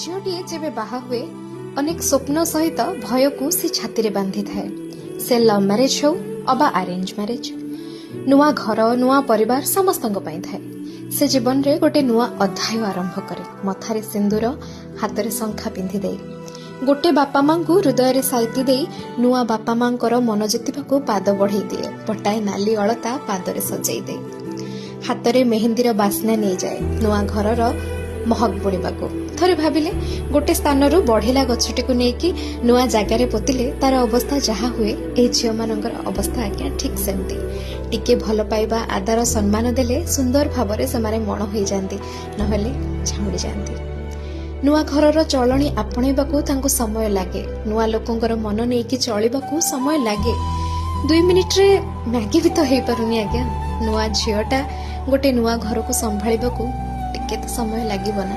ଝିଅଟିଏ ଯେବେ ବାହା ହୁଏ, ଅନେକ ସ୍ୱପ୍ନ ସହିତ ଭୟକୁ ସେ ଛାତିରେ ବାନ୍ଧିଥାଏ। ସେ ଲଭ୍ ମ୍ୟାରେଜ୍ ହେଉ ଅବା ଆରେଞ୍ଜ ମ୍ୟାରେଜ୍, ନୂଆ ଘର, ନୂଆ ପରିବାର ସମସ୍ତଙ୍କ ପାଇଁ ଥାଏ। ସେ ଜୀବନରେ ଗୋଟେ ନୂଆ ଅଧ୍ୟାୟ ଆରମ୍ଭ କରେ, ମଥାରେ ସିନ୍ଦୁର, ହାତରେ ଶଙ୍ଖା ପିନ୍ଧି ଦେଇ, ଗୋଟେ ବାପା ମାଙ୍କୁ ହୃଦୟରେ ସାଇତି ଦେଇ, ନୂଆ ବାପା ମାଙ୍କର ମନ ଜିତିବାକୁ ପାଦ ବଢେଇ ଦିଏ। ପଟାଏ ନାଲି ଅଳତା ପାଦରେ ସଜେଇ ଦେଇ, ହାତରେ ମେହେନ୍ଦୀର ବାସ୍ନା ନେଇଯାଏ ନୂଆ ଘରର ମହକ ବୁଣିବାକୁ। ଥରେ ଭାବିଲେ, ଗୋଟେ ସ୍ଥାନରୁ ବଢିଲା ଗଛଟିକୁ ନେଇକି ନୂଆ ଜାଗାରେ ପୋତିଲେ ତାର ଅବସ୍ଥା ଯାହା ହୁଏ, ଏହି ଝିଅମାନଙ୍କର ଅବସ୍ଥା ଆଜ୍ଞା ଠିକ୍ ସେମିତି। ଟିକେ ଭଲ ପାଇବା, ଆଦର, ସମ୍ମାନ ଦେଲେ ସୁନ୍ଦର ଭାବରେ ସେମାନେ ମଣ ହୋଇଯାଆନ୍ତି, ନହେଲେ ଝାଉଁଳି ଯାଆନ୍ତି। ନୂଆ ଘରର ଚଳଣି ଆପଣେଇବାକୁ ତାଙ୍କୁ ସମୟ ଲାଗେ। ନୂଆ ଲୋକଙ୍କର ମନ ନେଇକି ଚଳିବାକୁ ସମୟ ଲାଗେ। 2 ମିନିଟରେ ମ୍ୟାଗି ବି ତ ହେଇପାରୁନି ଆଜ୍ଞା। ନୂଆ ଝିଅଟା ଗୋଟେ ନୂଆ ଘରକୁ ସମ୍ଭାଳିବାକୁ ଟିକେ ତ ସମୟ ଲାଗିବ ନା।